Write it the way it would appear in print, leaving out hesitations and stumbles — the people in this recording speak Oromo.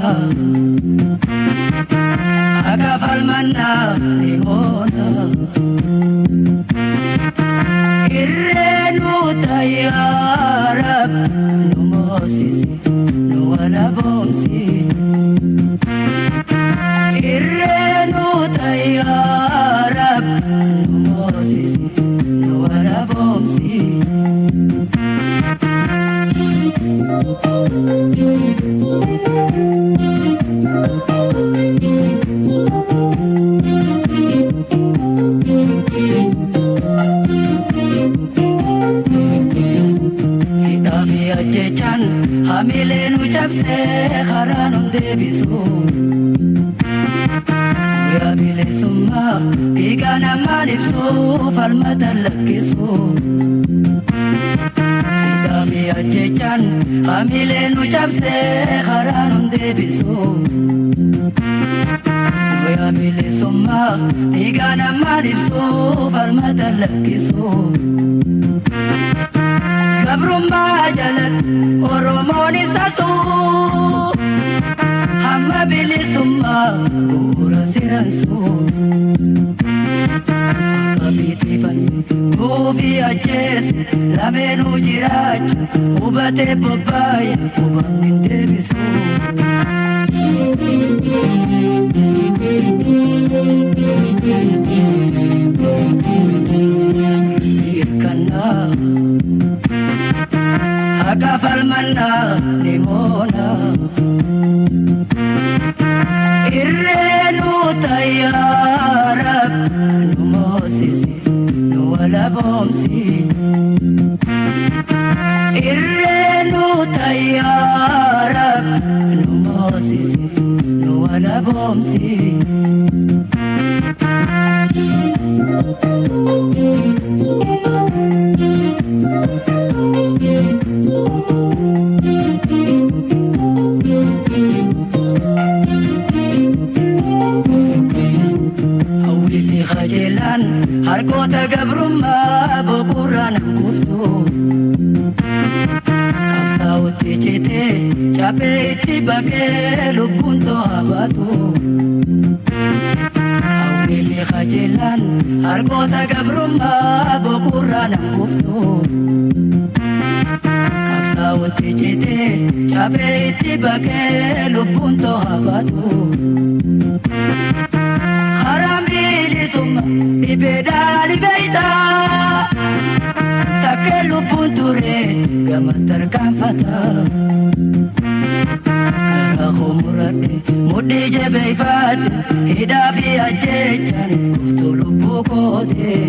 moona. Haqa falmannaa ni moona. Irree nu yaa Rab nu moosisi nu walaboomsi. Irree nu yaa Rab nu moosisi nu walaboomsi. Hidhaa fi ajjechaan hamilee nu cabsee karaa nu deebisu. Guyyaa bilisummaa dhiiga namaan ibsu falmata lakkisu. Hidhaa fi ajjechaan hamilee nu cabsee karaa nu deebisu. Guyyaa bilisummaa dhiiga namaan ibsu falmata lakkisu. Gabrummaa jalatti Oromoon isa suu hamma bilisummaa bu'uura siransuu. Akka fiixifan buufii ajjeese lameenuu jiraachu hubatee bobbaaya hubamni hin deebisu. Hirkannaa haqa falmannaa ni moona. Irree nu yaa Rab nu moosisi nu walaboomsi. Irree nu yaa Rab nu moosisi nu walaboomsi. Hawwii fi qajeelaan harkoota gabrummaa boqorraan kuftu. Qabsaa'otti citee caphee itti baqee lubbuun to'a baatu. Hawwii fi qajeelaan harkoota gabrummaa boqorraan kuftu. Qabsaa'otti citee caphee itti baqee lubbuun to'a baatu. Karaan bilisummaa dhibeedhaa dhibeeytaa takkee lubbuun ture gama tarkaanfata. Garaa koo muradhe mudhii jabeeffadhe hidhaa fi ajjechaan kuftuu lubbuu kootee.